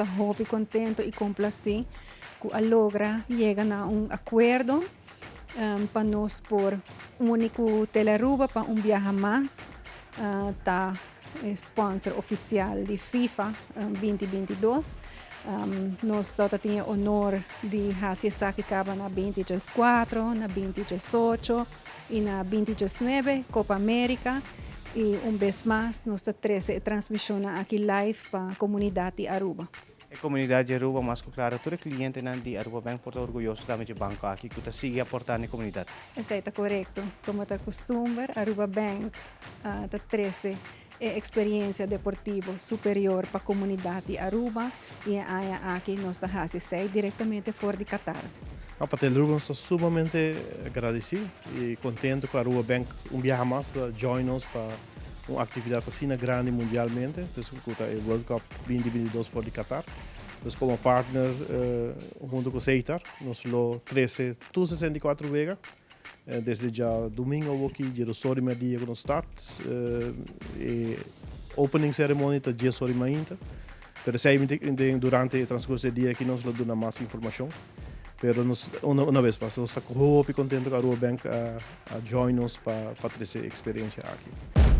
ta hopi contento y complaci cu a logra yega na un acuerdo pa nos por uni cu Telearuba pa un biaha mas ta sponsor oficial di FIFA 2022. Nos tabatin e honor di haci esaki caba na 2014, na 2018 y na 2019, Copa America. Y un bes mas nos ta trece e transmision aki live pa comunidad di Aruba. E comunidad di Aruba, mas claro, tur clientenan di Aruba Bank por ta orguyoso tambe di banco aki, cu ta sigui aporta na comunidad. Esey ta corecto. Como ta custumber, Aruba Bank ta trece e experiencia deportivo superior pa comunidad di Aruba y aki nos ta haci directamente for di Qatar. Ah, pa Aruba ta sumamente agradecido y contento cu Aruba Bank un biaha mas a join nos pa un actividad asina grandi mundialmente, anto, e World Cup 2022 for di Qatar. Anto, como partner, hunto cu Setar, nos lo trece tur 64 wega, desde diadomingo aki, dia 2 or di dia cu nos start, e opening ceremony ta 10 or di mainta. Pero esey durante e transcurso di dia aki nos lo duna mas informacion. Pero nos, un bes mas, nos ta hopi contento cu Aruba Bank a join nos pa trece e experiencia aki.